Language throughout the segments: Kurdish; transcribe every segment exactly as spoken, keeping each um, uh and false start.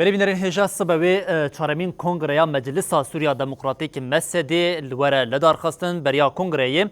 Belê bînerên hêja sibe wê, e, çaremîn kongreya Meclisa Sûriya Demokratîk, M S D, li were lidarxistin. Beriya kongreyê,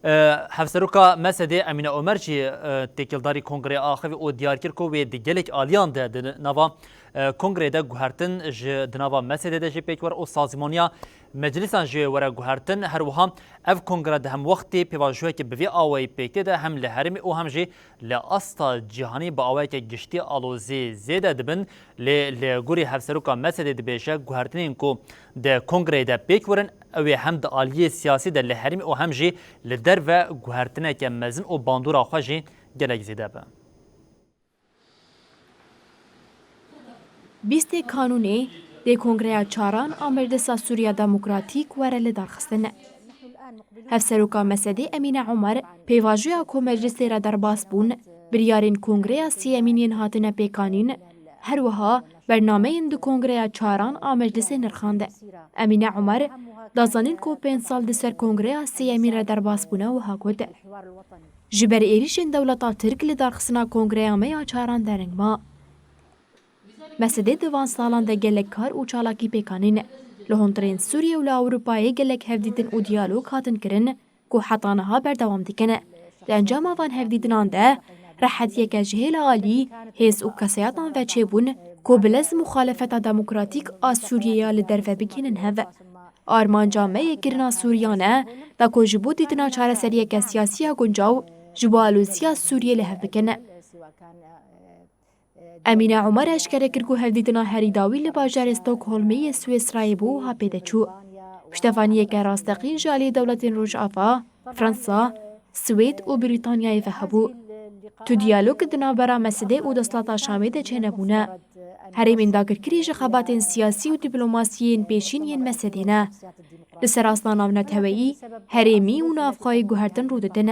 e, Hevseroka M S D Emîne Omer jî, e, têkildarî kongreyê axivî û diyar kir ku wê di gelek aliyan de di nava, e, kongreyê de guhertin ji di nava M S D de jî pêk were û sazîmaniya meclisan jî were guhertin. Her wiha ev kongre di hemwextê pêvajoyeke bi vî awayî pêk tê de hem li herêmê û hem jî li asta cîhanî bi awayeke giştî alozî zêde dibin. Lê li gorî Hevseroka M S D dibêje, guhertinên ku di kongreyê de pêk werin, ew ê hem di aliyê siyasî de li herêmê û hem jî li derve guhertineke mezin û bandora xwe jî gelek zêde be. Bîstê Kanûnê dê Kongreya Çaran a Meclisa Sûriya Demokratîk were lidarxistin. Hevseroka M S D Emîne Omer pêvajoya ku meclisê re derbas bûn, biryarên Kongreya Sêyemîn yên hatine pêkanîn, her wiha bernameyên di Kongreya Çaran a meclisê nirxand. Emîne Omer da zanîn ku pênc sal di ser Kongreya Sêyemîn re derbas bûne, wiha got: Ji ber êrîşên dewleta Tirk lidarxistina Kongreya me ya Çaran dereng ma. M S D di van salan de gelek kar û çalakî pêk anîn. Li hundirên Sûriyê û li Ewropayê gelek hevdîtin û diyalog hatin kirin ku heta niha berdewam dikin. Di encama van hevdîtinan de rehetiyeke ji hêla alî, hêz û kesayatan ve çêbûn ku bi lez muxalefeta demokratîk a Sûriyê ya li derve bigihînin hev. Armanca me yê kirina Sûriyan e, da ku ji bo dîtina çareseriyeke siyasî ya guncaw ji bo aloziya Sûriyê li hev bikin. Emîne Omer eşkere kir ku hevdîtina herî dawî li bajarê Stockholmê yê Swîsrayê bû, wiha pê de çû: Piştevaniyeke rasteqîn ji alî dewletên Rojava, Fransa, Swêd û Brîtanyayê ve hebû. Tu diyalog di navbera M S D û desthilata Şamê de çênebûne. Herêmên dagirkirî ji xebatên siyasî û dîplomasiyê yên pêşîn yên M S D ne. Li ser asta navneteweyî, herêmî û navxweyî guhertin rû didin.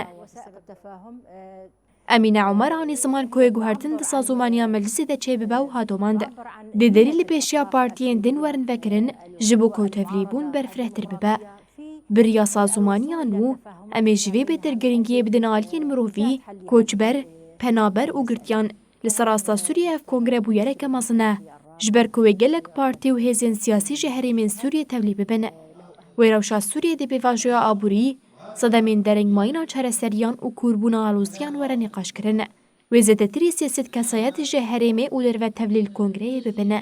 Emîne Omer anî ziman ku wê guhertin di sazûmaniya meclisê de çêbibe û wiha domand: Dê derî li pêşiya partiyên din werin vekirin, ji bo ku tevlîbûn berfirehtir bibe. Bi riya sazûmaniya nû, em ê ji vê bêtir giringiyê bidin aliyên mirovî, koçber, penaber û girtiyan. Li ser asta Sûriyê ev kongre bûyereke mezin e. Ji ber ku wê gelek partî û hêzên siyasî ji herêmên Sûriyê tevlî bibin. Wê rewşa Sûriyê di pêvajoya aborî, sedemên derengmayîna çareseriyan û kûrbûna aloziyan were nîqaşkirin. Wê zêdetirî sê sed kesayet ji herêmê û derve tevlî li kongreyê bibin.